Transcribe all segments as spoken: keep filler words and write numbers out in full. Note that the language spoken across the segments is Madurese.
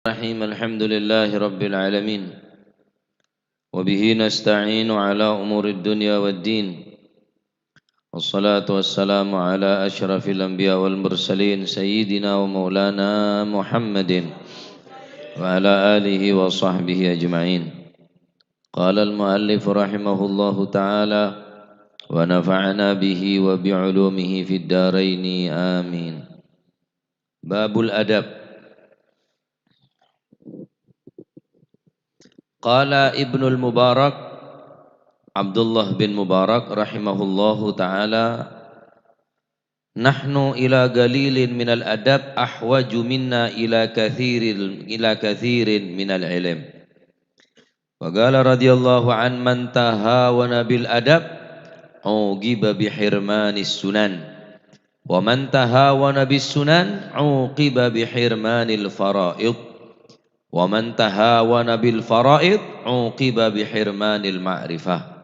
الرحيم. الحمد لله رب العالمين. وبه نستعين على أمور الدنيا والدين. والصلاة والسلام على أشرف الأنبياء والمرسلين سيدنا ومولانا محمد وعلى آله وصحبه أجمعين. قال المؤلف رحمه الله تعالى ونفعنا به وبعلومه في الدارين آمين. باب الأدب. قال ابن المبارك، Abdullah bin Mubarak rahimahullahu ta'ala, "Nahnu ila qalilin minal adab ahwaju minna ila katsirin, ila katsirin minal ilm." Wa qala radhiyallahu an, "Man tahawana bil adab, uqiba bi hirmanis sunan. Wa man tahawana bis sunan, uqiba bi hirmanil faraid. Wa man tahawana bil faraid, uqiba bi hirmanil ma'rifah."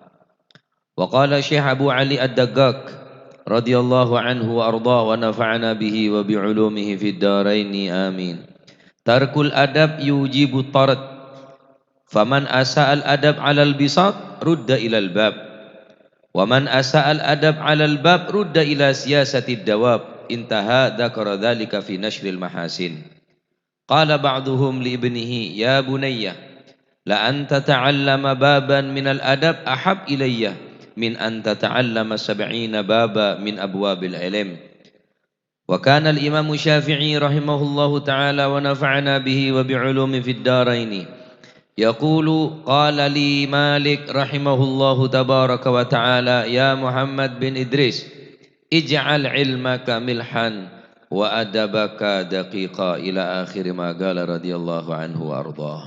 Wa qala Syekh Abu Ali Ad-Daqqaq, radhiyallahu anhu wa arda, wa nafa'ana bihi wa bi ulumihi fid daraini, amin. "Tarkul adab yujibu tard. Faman asa'al adab 'alal bisat, rudda ilal bab. Wa man asa'al adab 'alal bab, rudda ila siyasatid dawab." Intaha, dzakara dzalika fi Nasyril Mahasin. Qala ba'duhum li ibnihi, "Ya bunayya, la an tata'allama baban minal adab ahab ilayya min an tata'allama sab'ina baba min abwabil ilm." Wa kana al-Imamu Syafi'i rahimahullahu ta'ala wa nafa'ana bihi wa bi ulumi fid daraini yaqulu, qala li Malik rahimahullahu tabaraka wa ta'ala, "Ya Muhammad bin Idris, ij'al ilmaka milhan wa adabaka daqiqa," ila akhiri ma qala radhiyallahu anhu wa ardhah.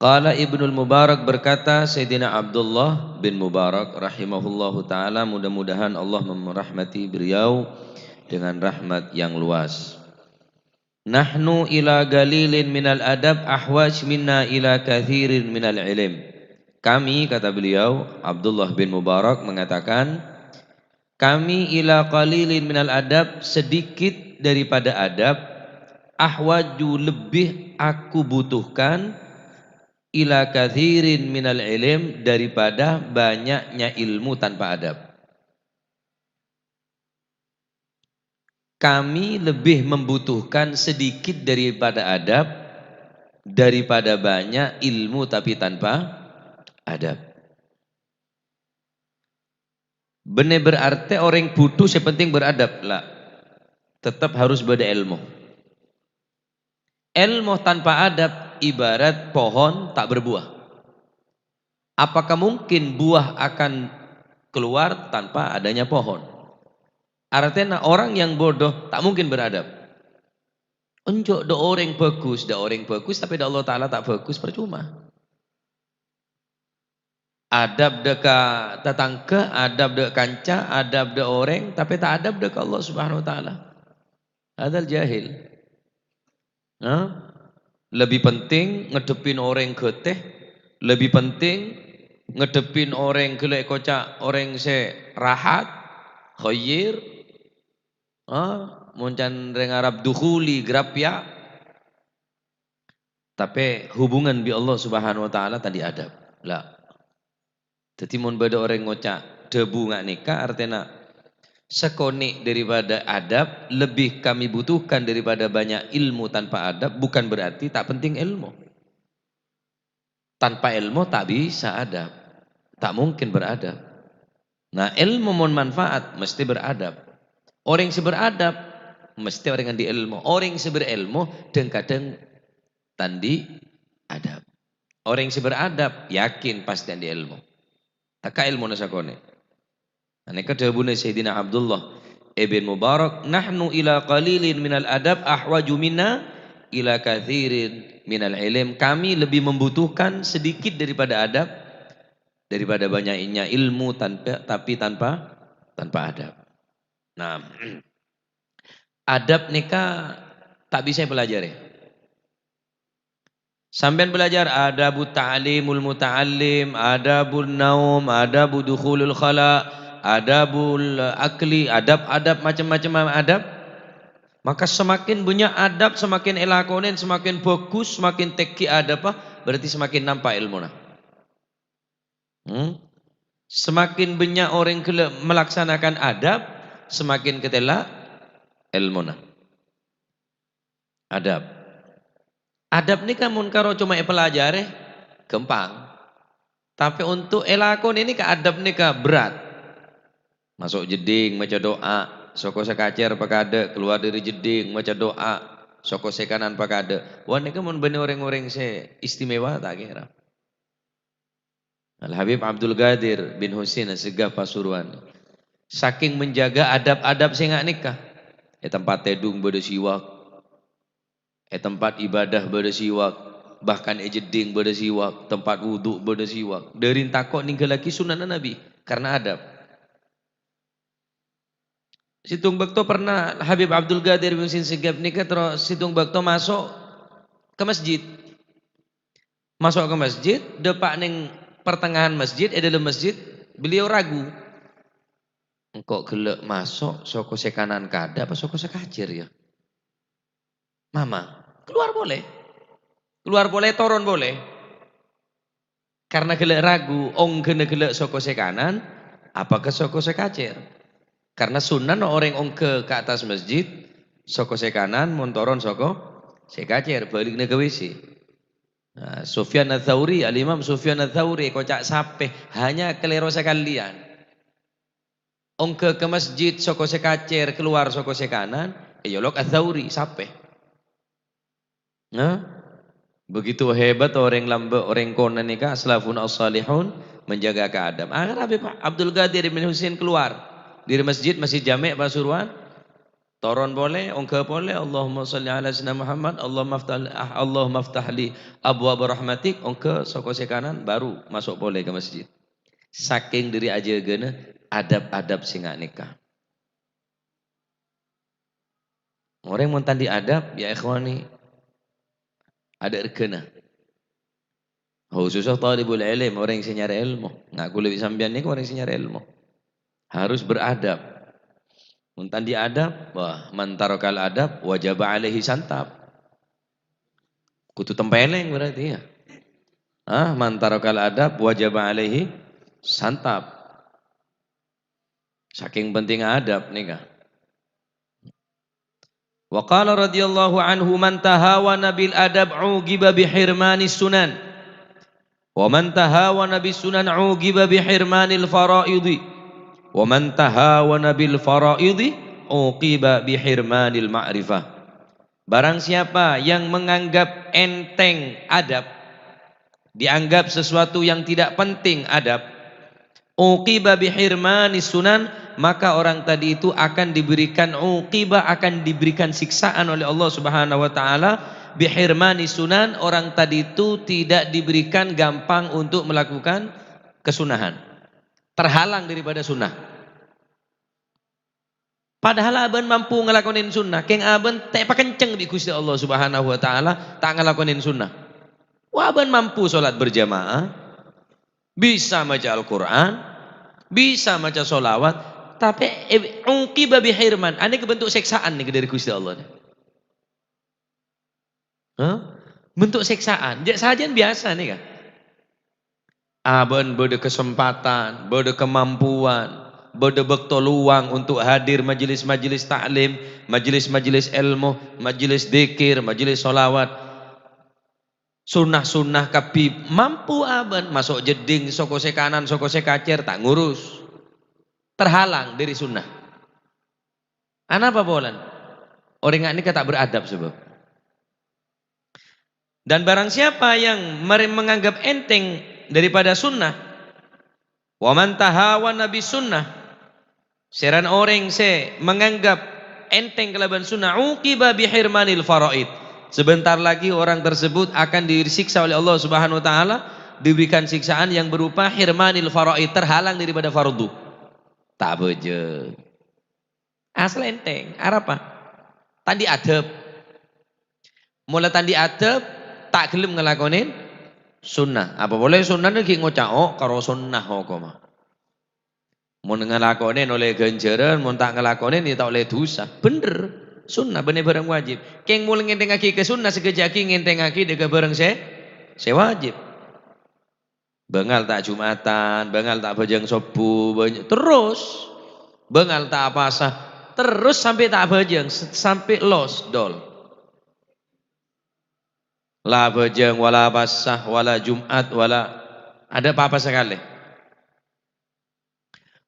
Qala Ibnul Mubarak, berkata Sayyidina Abdullah bin Mubarak rahimahullahu ta'ala, mudah-mudahan Allah merahmati beliau dengan rahmat yang luas. "Nahnu ila qalilin minal adab ahwaj minna ila katsirin minal ilm." Kami, kata beliau, Abdullah bin Mubarak mengatakan, kami ila qalilin minal adab, sedikit daripada adab, ahwaju, lebih aku butuhkan, ila katsirin minal ilm, daripada banyaknya ilmu tanpa adab. Kami lebih membutuhkan sedikit daripada adab daripada banyak ilmu tapi tanpa adab. Bânnè berarti orèng bhuto sè penting beradab, la. Tetep harus bâdâ èlmo. Èlmo tanpa adab ibarat pohon tak berbuah. Apakah mungkin buah akan keluar tanpa adanya pohon? Artèna orang yang bodoh tak mungkin beradab. Enjâ' dâ' orèng bhâghus, dâ' orèng bhâghus, tapè dâ' Allah Ta'ala ta' bhâghus, percuma. Adab dâ' ka tatangghâ, adab dâ' kanca, adab dâ' orèng, tapè ta' adab dâ' ka Allah Subhanahu wa Ta'ala. Hadzal jahil. Nah, lebih penting ngadhebbhin orèng ghâtè, lebih penting ngadhebbhin orèng ghellâ' èkoca' orèng sè rahat, khayyir, ah, mon can rèng Arab dukhuli, grapya. Tapè hubungan bi' Allah Subhanahu wa Ta'ala tadâ' adab. La. Dhâddhi, mon bâdâ orèng ngoca' dhâbu nga' nèka, artèna sakonè' daripada adab lebih kami butuhkan daripada banyak ilmu tanpa adab, bukan berarti ta' penting èlmo. Tanpa èlmo ta' bisa adab. Ta' mungkin beradab. Nah, èlmo mon manfaat, mesti beradab. Orèng sè beradab, mesti orèng andi' èlmo. Orèng sè berèlmo, dhâng-kadhâng ta' andi' adab. Orèng sè beradab, yakin pastè andi' èlmo. Tèka èlmona sakonè'. Nah, nèka dhâbuna Sayyidina Abdullah ibn Mubarak, "Nahnu ila qalilin minal adab ahwaju minna ila katsirin minal ilm." Kami lebih membutuhkan sedikit daripada adab daripada banyaknya ilmu tanpa, tapi tanpa, tanpa adab. Nah, adab nèka ta' bisa èpelajârè. Sampèyan belajar adabu ta'limul muta'allim, adabun naum, adabu dukhulul khala, adabul akli, adab-adab macem-macem adab. Maka semakin bânnya' adab, semakin èlakonè, semakin bhâghus, semakin tèngghi adabbhâ, berarti semakin nampa' èlmona. Hmm? Semakin bânnya' orèng ghellâ' melaksanakan adab, semakin katella' èlmona. Adab. Adab nèka mon karo coma èpelajarè, ghâmpang. Tapè onto' èlakonè nèka adab nèka berrâ'. Maso' jeddhing maca du'a, soko sè kacèr pakadâ', kalowar dâri jeddhing maca du'a, soko sè kanan pakadâ'. Wah, nèka mon bânnè orèng-orèng sè istimewa, ta' kèra. Al-Habib Abdul Qadir bin Husain Assegaf Pasuruan. Saking menjaga adab-adab sè nga' nèka. È tempat tèdung bâdâ siwak. È tempat ibadah bâdâ siwak. Bahkan è jeddhing bâdâ siwak. Tempat wudu bâdâ siwak. Dâri tako' ningghâllaghi sunnana Nabi. Karena adab. Sèttong bâkto pernah Habib Abdul Qadir bin Husain Segaf nèka terro sèttong bâkto maso' ka masjid. Maso' ka masjid, dâpa' neng partengngahan masjid, è dâlem masjid, beliau ragu. "Engko' ghellâ' maso' soko sè kanan kadâ' apa soko sè kacèr, ya?" Mama, kalowar polè. Kalowar polè, toron polè. Karena ghellâ' ragu, ongghâna ghellâ' soko sè kanan, apa ka soko sè kacèr. Karena sunnah no orèng ongghâ ka attas masjid, soko sè kanan, mon toron soko sè kacèr, bâlikna ka W C. Nah, Sufyan Ats-Tsauri, Al-Imam Sufyan Ats-Tsauri, koca' sapè, hanya kalèro sakalèyan. Ongghâ ka masjid, soko sè kacèr, kalowar soko sè kanan, èyolok Ats-Tsauri, sapè. Nah, begitu hebat orèng lambâ', orèng kona nèka, aslafun as-salihun, menjaga keadab. Akhèr Habib Abdul Qadir bin Husain kalowar dâri masjid, Masjid Jami' Pasuruan, toron polè, ongghâ polè, "Allahumma shalli ala sayyidina Muhammad, Allahumma aftah, ah, Allahumma aftah li abwaaba rahmatik," ongghâ soko sè kanan, baru maso' polè ka masjid. Saking dâri ajâgâna adab-adab sè nga' nèka. Orèng mon ta' andi' adab, ya ikhwani, adâ' règhâna. Khususnya thalibul ilm, orèng sè nyarè èlmo. Nga' kaulâ bi' sampèyan nèko orèng sè nyarè èlmo. Harus beradab. Mon ta' andi' adab, wah, "Man tarakal adab, wajaba alaihi santab." Kodhu tempèlèng berarti, ya. Ah, "Man tarakal adab, wajaba alaihi santab." Saking pentingnga adab nèka. Wa qala radhiyallahu anhu, "Man tahawana bil adab uqiba bi hirmanis sunan. Wa man tahawana bis sunan uqiba bi hirmanil faraidi. Wa man tahawana bil faraidi uqiba bi hirmanil ma'rifah." Barang siapa yang menganggap enteng adab, dianggap sesuatu yang tidak penting adab, uqiba bihirmani sunan, maka orang tadi itu akan diberikan uqiba, akan diberikan siksaan oleh Allah Subhanahu wa Ta'ala. Bihirmani sunan, orang tadi itu tidak diberikan gampang untuk melakukan kesunahan, terhalang daripada sunnah. Padahal abâ'na mampu ngalakonè sunnah, kèng abâ'na ta' èpakenceng bi' Ghustè Allah Subhanahu wa Ta'ala, ta' ngalakonè sunnah. Wah, abâ'na mampu sholat berjamaah, bisa maca Al-Qur'an, bisa maca sholawat, tapè, eh, uqiba bihirman, anèka bentuk sèksaan nèka dâri Ghustè Allah. Hah? Bentuk sèksaan. Jâ' sajân biyasa nèka. Abâ'na bâdâ kesempatan, bâdâ kemampuan, bâdâ bâkto luang untuk hadir majelis-majelis ta'lim, majelis-majelis èlmo, majelis dzikir, majelis sholawat. Sunnah-sunnah kabbhi mampu abâ'na, maso' jeddhing, soko sè kanan, soko sè kacèr, ta' ngurus. Terhalang dâri sunnah. Anapa polana? Orèng nga' nèka ta' beradab sabâb. Dan barang siapa yang mere-, menganggap enteng daripada sunnah, wa man tahawana bis sunnah, sèrana orèng sè menganggap enteng kalabân sunnah, uqiba bihirmanil faraid. Sebentar lagi orang tersebut akan disiksa oleh Allah Subhanahu wa Ta'ala, diberikan siksaan yang berupa hirmanil faraid, terhalang daripada fardu. Ta' abhâjâng. Asal enteng, arapa? Ta' andi' adab. Mola ta' andi' adab, ta' ghellem ngalakonè sunnah. Apa polè sunnah nèka ghi' ngoca', "Oh, karo sunnah hokomma." Mon ngalakonè olè ghânjhârân, mon ta' ngalakonè ya ta' olè dhusa. Bhender. sunnah, bânnè bhârâng wajib. Kèng molaè ngènthèngngaghi ka sunnah, sakejjhâ' aghi ngènthèngngaghi dhâ' ka bhârâng sè, sè wajib. Bângal ta' Jum'atan, bângal ta' abhâjâng sobbhu, bân-, terros. Bângal ta' apasa, terros sampè' ta' abhâjâng, s-, sampè' los, dol. La abhâjâng, wala apasa, wala Jum'at, wala adâ' pa-apa sakalè.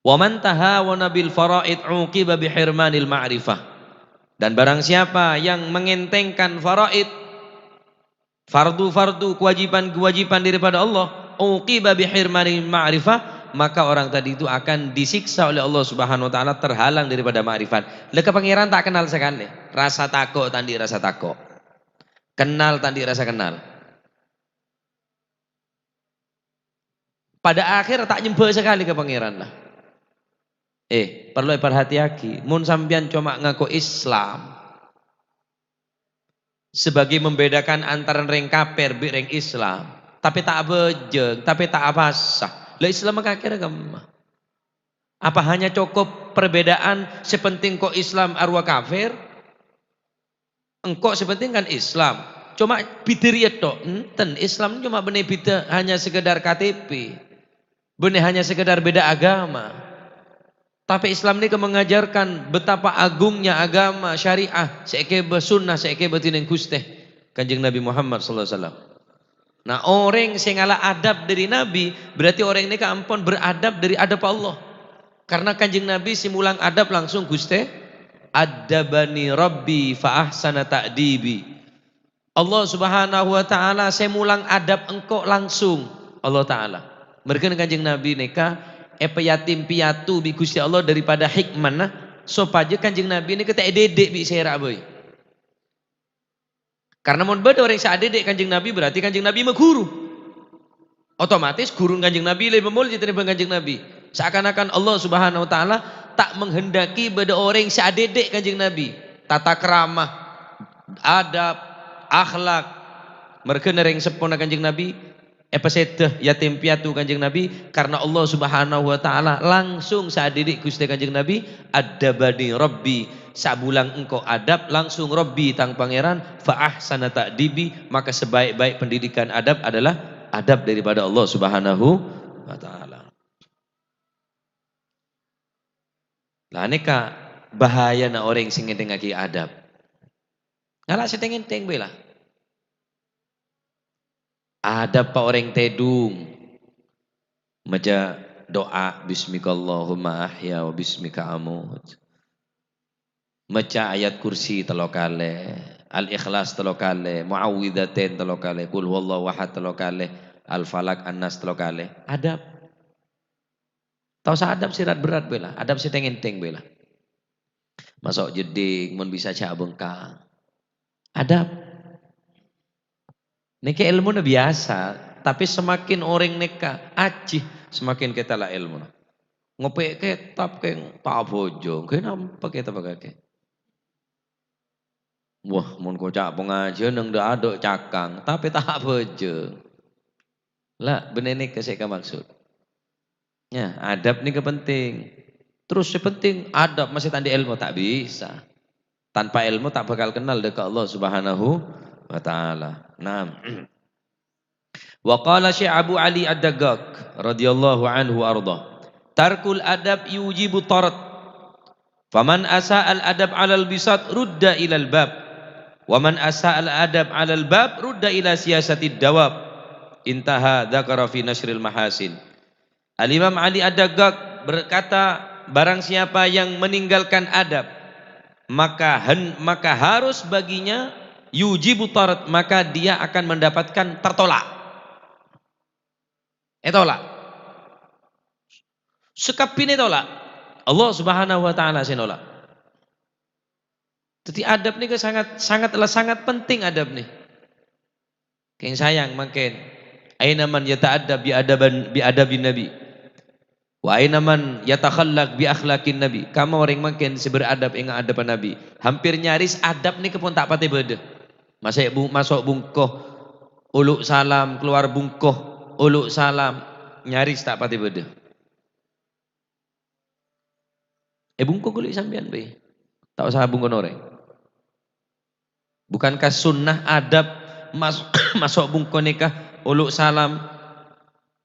"Wa man tahawana bil faraid uqiba bi hirmanil ma'rifah." Dan barang siapa yang mengentengkan faraid, fardu-fardu, kewajiban-kewajiban daripada Allah, uqiba bi hirmanil ma'rifah, maka orang tadi itu akan disiksa oleh Allah Subhanahu wa Ta'ala, terhalang daripada ma'rifat. Lha, ka Pangèran ta' kennal sakalè. Rasa tako' ta' andi' rasa tako'. Kennal ta' andi' rasa kennal. Pada akhèr ta' nyembhâ sakalè ka Pangèran, la. Eh, parlo èparhatèyaghi. Mon sampèyan coma ngako Islam, sebagai membedakan antara rèng kafir bi' rèng Islam, tapè ta' abhâjâng, tapè ta' apasa. La, Islam kakèra kemma? Apa hanya cukup perbedaan sè pentèng ko' Islam arowa kafir? Engko' sè pentèng kan Islam. Coma bhidhâ rèya tok. Enten, Islam coma bânnè bhidhâ hanya sekedar K T P. Bânnè hanya sekedar beda agama. Tapè Islam nèka mengajarkan betapa agungnya agama syariah sè èkèbâ sunnah sè èkèbâ dhinèng Ghustè Kanjeng Nabi Muhammad sallallahu alaihi wasallam. Nah, orèng sè ngala' adab dhâri Nabi, berarti orèng nèka ampon beradab dhâri adab Allah. Karena Kanjeng Nabi sè mulang adab langsung, "Ghustè, addabani Rabbi fa ahsana ta'dibi." Allah Subhanahu wa Ta'ala sè mulang adab engko' langsung, Allah Ta'ala. Mèrghâna Kanjeng Nabi nèka èpayatim piyatu bi' Ghustè Allah daripada hikmana, sopajâ Kanjeng Nabi nèka ta' èdhidhik bi' sèra bhâi. Karena mon bâdâ orèng sè adhidhik Kanjeng Nabi, berarti Kanjeng Nabi maguru. Otomatis ghuruna Kanjeng Nabi lebbi molja tènèbâng Kanjeng Nabi. Seakan-akan Allah Subhanahu wa Ta'ala ta' menghendaki bâdâ orèng sè adhidhik Kanjeng Nabi. Tata krama, adab, akhlak. Mèrghâna rèng seppona Kanjeng Nabi, èpasèdhâ yatim piatu Kanjeng Nabi, karena Allah Subhanahu wa Ta'ala langsung sè adhidhik Ghustè Kanjeng Nabi, "Addabani Rabbi." Sabulang engko' adab, langsung Rabbi, tang Pangèran, "fa ahsana ta'dibi," maka sebaik-baik pendidikan adab adalah adab daripada Allah Subhanahu wa Ta'ala. Lah, nèka bahayana orèng sè ngènthèngngaghi adab. Ngala' sè tèng-ngènthèng bhâi, la. Adab pa orèng tèdung. Maca doa, "Bismikallahumma ahya wa bismika amut." Maca ayat kursi tello kalè, Al-Ikhlas tello kalè, Muawwidzatain tello kalè, Qul huwallahu ahad tello kalè, Al-Falaq, An-Nas tello kalè. Adab. Tao sa adab sè rat-berrat bhâi, la, adab sè tèng-ngènthèng bhâi, la. Maso' jeddhing, mon bisa jhâ' abhângkang. Adab. Nèka èlmona biyasa, tapè samakin orèng nèka ajhi, samakin kètala èlmona. Ngopè' kètab kèng ta' abhâjâng, kèng nampa kètab kakè. Wah, mon koca' pangajiân neng dâ'-adâ' cakang, tapè ta' abhâjâng. La, bânnè nèka sè èkamaksud. Ya, adab nèka penting. Terros sè penting adab, masè ta' andi' èlmo ta' bisa. Tanpa èlmo ta' bhâkal kennal dâ' ka Allah Subhanahu wa Ta'ala. Naam. Wa qala Syekh Abu Ali Ad-Daqqaq radhiyallahu anhu wa ardha, "Tarkul adab yujibu tard. Faman asa'al adab 'alal bisat rudda ilal bab. Wa man asa'al adab 'alal bab rudda ila siyasatid dawab." Intaha, dzakara fi Nasyril Mahasin. Al-Imam Ali Ad-Daqqaq berkata, "Barang siapa yang meninggalkan adab, maka hen-, maka harus baginya yujibu tard, maka dia akan mendapatkan tertolak." Ètolak. Sakabbhina ètolak. Allah Subhanahu wa Ta'ala sè nolak. Dhâddhi, adab nèka sangat, sangat, sangat penting adab nè. Kèng sayang mangkèn, aina man yata'addab bi adaban, bi adabin Nabi. Wa aina man yatakhallaq bi akhlaqin Nabi. Kamma orèng mangkèn sè beradab ènga' adabhâ Nabi. Hampir nyaris adab nèka pon ta' patè bâdâ. Masè' bu-, maso' bungko, olo' salam, kalowar bungko, olo' salam, nyaris ta' patè bâdâ. È bungko ghuli sampèyan bhâi. Ta' osa bungkona orèng. Bukankah sunnah adab mas-, maso' bungko nèka olo' salam,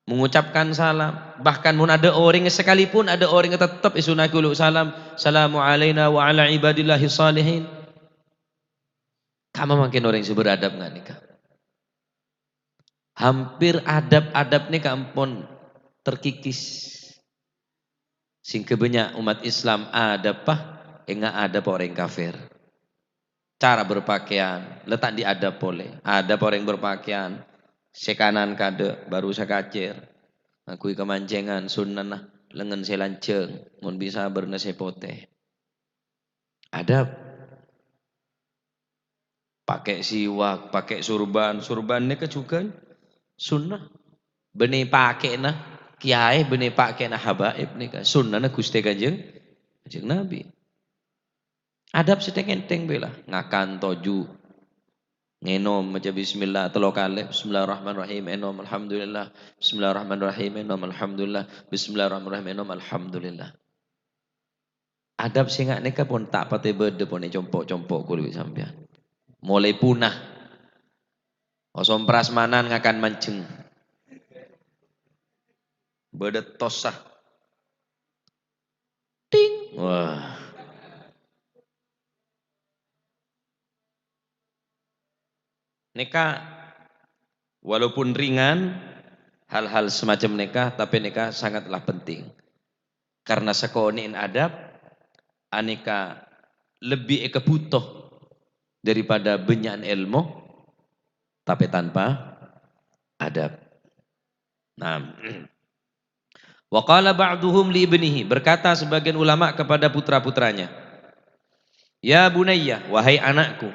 mengucapkan salam? Bahkan mon adâ' orèng, sekalipun adâ' orèng, tetep èsunnahaghi olo' salam, "Salamu alaina wa ala ibadillahis shalihin." Kamma mangkèn orèng sè beradab nga' nèka? Hampir adab-adab nèka ampon terkikis. Sehingga bânnya' ommat Islam adabhâ enga' adab orèng kafir. Cara berpakaian, la ta' andi' adab polè. Adab orèng berpakaian, sè kanan kadâ', baru sè kacèr. Ngangghuy kamancengan, sunnana, lengngen sè lanjhâng, mon bisa bârna sè potè. Adab. Pakè siwak, pakè surban. Surban nèka jhughân sunnah. Bânnè pakèna kèyaè, bânnè pakèna habaib nèka sunnana Ghustè Kanjeng, Kanjeng Nabi. Adab sè thèng-ènthèng bhâi la. Ngakan toju'. Ngènom maca bismillah tello kalè. Bismillahirrahmanirrahim. Ènom, alhamdulillah. Bismillahirrahmanirrahim. Ènom, alhamdulillah. Bismillahirrahmanirrahim. Ènom, alhamdulillah. Adab sè nga' nèka pon ta' patè bâdâ pon è compo'-compo' kaulâ bi' sampèyan. Molaè punah. Osom prasmanan ngakan manjheng. Bâdâ tossa. Ting. Wah. Nèka, walaupun ringan, hal-hal semacam nèka, tapè nèka sangatlah penting. Karena sakonè'en adab, anèka lebbi èkabhuto daripada bânnya'an èlmo, tapè tanpa adab. Nah, wa qala ba'duhum li ibnihi, berkata sebagian ulama kepada putra-putranya, "Ya bunayya, wahai anakku,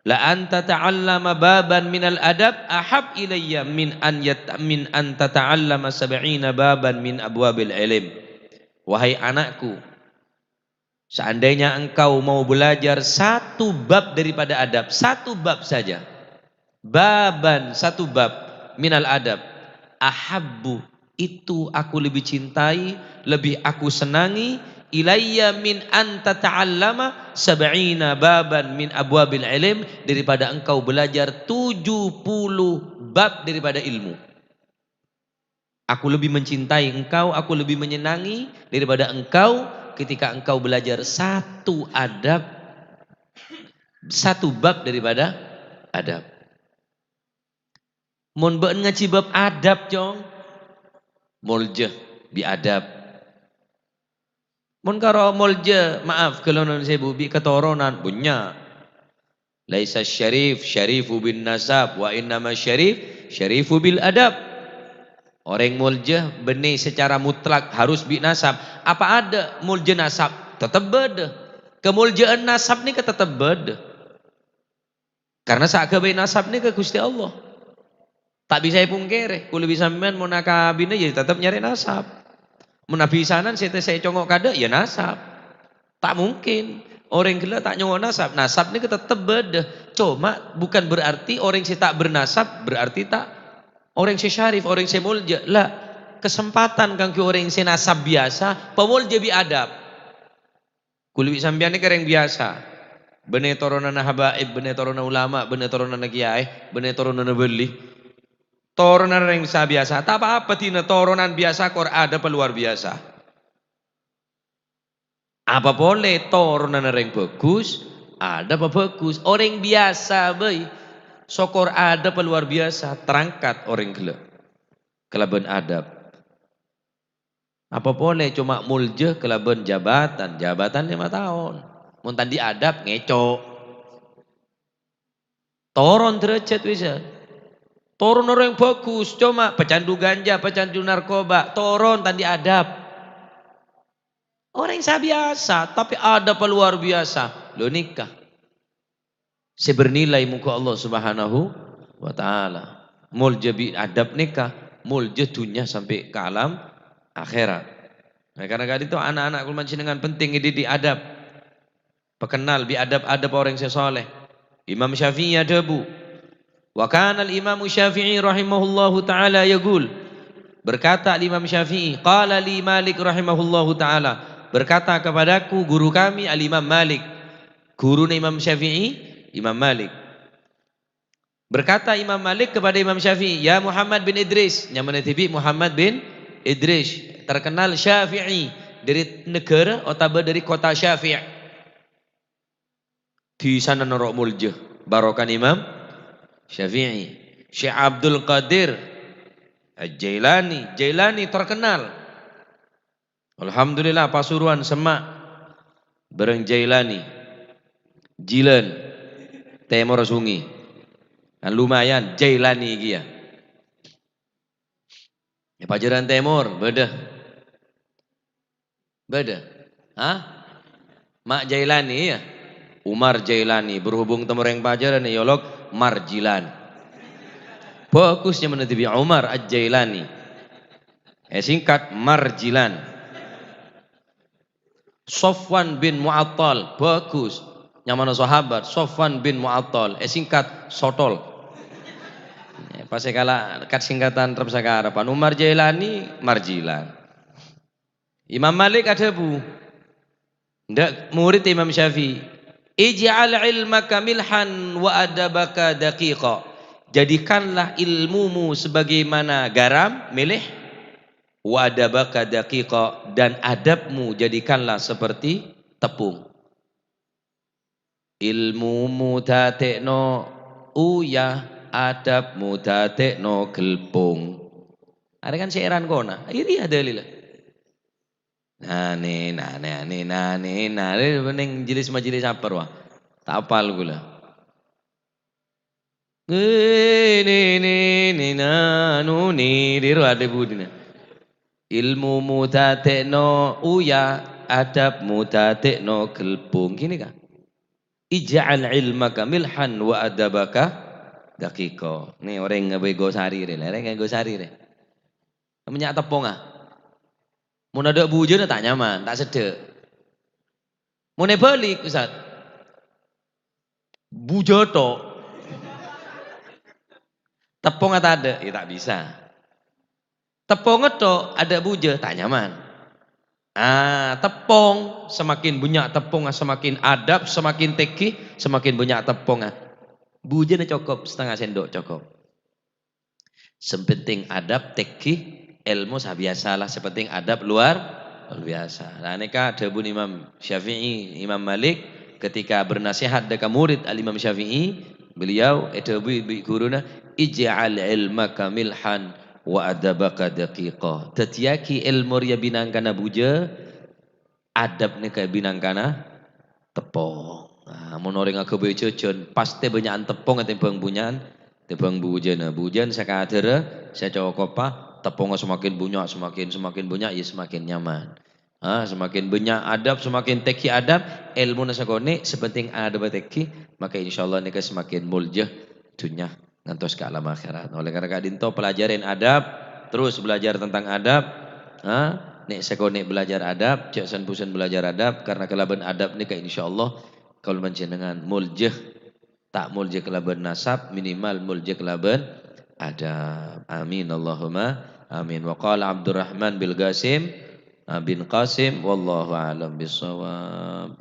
la an tata'allama baban minal adab ahab ilayya min an yat-, min an tata'allama sab'ina baban min abwabil ilm." Wahai anakku, seandainya engkau mau belajar satu bab daripada adab, satu bab saja, baban, satu bab, minal adab, ahabbu, itu aku lebih cintai, lebih aku senangi, ilayya min an tata'allama sab'ina baban min abwabil ilm, daripada engkau belajar tujuh puluh bab daripada ilmu. Aku lebih mencintai engkau, aku lebih menyenangi daripada engkau ketika engkau belajar satu adab, satu bab daripada adab. Mon bâ'na ngajhi bab adab, Cong, molja bi' adab. Mon karo molja, maaf, ghâlânon sèbu, bi' katoronan, bânnya'. "Laisa syarif syarifu bin nasab, wa innama syarif syarifu bil adab." Orèng molja bânnè secara mutlak harus bi' nasab. Apa adâ' molja nasab? Tetep bâdâ. Kamolja'an nasab nèka tetep bâdâ. Karena sè aghâbây nasab nèka Ghustè Allah. Ta' bisa èpongkèrè, kaulâ bi' sampèyan mon akabina ya tetep nyarè nasab. Mon abisanan sè, sè congo' kadâ', ya nasab. Ta' mungkin. Orèng ghellâ' ta' nyongo' nasab. Nasab nèka tetep bâdâ. Coma bukan berarti orèng sè ta' bernasab berarti ta', orèng sè syarif, orèng sè molja. La, kesempatan kaangghuy orèng sè nasab biyasa, pamolja bi' adab. Kaulâ bi' sampèyan nèka rèng biyasa. Bânnè toronanna habaib, bânnè toronanna ulama, bânnè toronanna kèyaè, bânnè toronanna bâli. Toronanna rèng sa biyasa. Ta' pa-apa dina toronan biyasa kor adabhâ lowar biyasa. Apa polè toronanna rèng bhâghus, adabhâ bhâghus. Orèng biyasa bhâi, sokor adabhâ lowar biyasa, terangkat orèng ghellâ' kalabân adab. Apa polè coma molja kalabân jabatan, jabatan lèma taon. Mon ta' andi' adab, ngèco'. Toron derajat wis, ya. Toron orèng bhâghus, coma pecandu ganja, pecandu narkoba, toron ta' andi' adab. Orèng sa biyasa, tapè adabhâ lowar biyasa. Lho nèka. Sè bernilai mongghu Allah Subhanahu wa Ta'ala. Molja bi' adab nèka, molja dhunnya sampè' ka alam akhèrat. Nah, karena ka'dinto ana'-ana' kaulâ panjhennengngan penting èdidik adab. Pakennal bi' adab-adab orèng sè soleh. Imam Syafi'i adhâbu, "Wa kana al-Imam Syafi'i rahimahullahu ta'ala yaqul," berkata Al-Imam Syafi'i, "Qala li Malik rahimahullahu ta'ala," berkata kepadaku guru kami Al-Imam Malik. Guruna Imam Syafi'i, Imam Malik. Berkata Imam Malik kepada Imam Syafi'i, "Ya Muhammad bin Idris," nyamana dhibi' Muhammad bin Idris, terkenal Syafi'i, dari negara otabâ dari kota Syafi'. Dhisana noro' molja, barokah Imam Syafi'i. Syekh Abdul Qadir Al-Jailani, Jailani terkenal. Alhamdulillah, Pasuruan semma' bâreng Jailani. Jilan, tèmor sungi. Kan lumayan, Jailani iki ya. Ya, Pajaran Tèmor, bâdâ. Bâdâ. Hah? Ma' Jailani, ya? Umar Jailani, berhubung tèmorèng Pajaran, ya, lok, Marjilan. Bhâghus nyamana dhibi' Umar Al-Jailani. Eh, singkat, Marjilan. Sofwan bin Mu'attal, bhâghus. Nyamana sahabat, Sofwan bin Mu'attal. Eh, singkat, Sotol. Eh, pas sè kala kat-singkatan rep-sakarepan. Umar Jailani, Marjilan. Imam Malik adhâbu, ndak murid Imam Syafi'i, "Ij'al ilmaka milhan wa adabaka daqiqa." Jadikanlah ilmumu sebagaimana garam, mèlè, "wa adabaka daqiqa," dan adabmu jadikanlah seperti tepung. Ilmumu dhâtè'no uyah, adabmu dhâtè'no ghelpung. Arè kan syair Ancona. Iri ya dalilla. Nane, nane, ane, nane, nane, ning jelis-majelis apa, wah? Ta' apal kaulâ. Ni, ni, ni, ni, na, nu, ni, diro ada budina. Ilmumu dhâtè'no uyah, adabmu dhâtè'no ghelpung. Gini kan? "Ij'al ilmaka milhan wa adabaka daqiqa." Ni orèng ngabay gosari rè, orèng ngabay gosari rè. Mènnya' teppongnga. Mon adâ' bujâna ta' nyaman, ta' seddhâ'. Mon èbâlik, Ustaz. Bujâ tok. Teppongnga tadâ', ya ta' bisa. Teppongnga tok, adâ' bujâ, ta' nyaman. Ah, teppong, semakin bânnya' teppongnga, semakin adab, semakin tèngghi, semakin bânnya' teppongnga. Bujâna cokop, satengnga sendok cokop. Sè penting adab, tèngghi, èlmo sabiyasalah. Sè penting adab luar, luar biasa. Nah, nèka dhâbuna Imam Syafi'i, Imam Malik, ketika bernasehat dâ' ka murid Al-Imam Syafi'i, beliau èdhâbuwi bi' ghuruna, "Ij'al ilmaka milhan wa adabaka daqiqa." Dhâddhiyâghi èlmo rèya bhâi nangkana bujâ, adab nèka bhâi nangkana teppong. Nah, mon orèng aghâbây jhâjhân, pastè bânnya'an teppong ètèmbhâng bânnya'an, tèmbhâng bujâna. Bujâna sakadârrâ, sacokopa, teppongnga semakin bânnya', semakin, semakin bânnya', ya semakin nyaman. Ah, semakin bânnya' adab, semakin tèngghi adab, èlmona sakonè', sè penting adabba tèngghi, maka insyaallah nèka semakin molja dhunnya ngantos ka alam akhèrat. Oleh karena ka'dinto pelajari adab, terus belajar tentang adab. Ha? Nè' sakonè' belajar adab, jhâ' san-bhusan belajar adab, karena kalabân adab nèka insyaallah kaulâ panjhennengngan molja. Ta' molja kalabân nasab, minimal molja kalabân adab. Amin, Allahumma amin. Wa qala Abdurrahman bil Qasim, ah, bin Qasim, wallahu a'lam bissawab.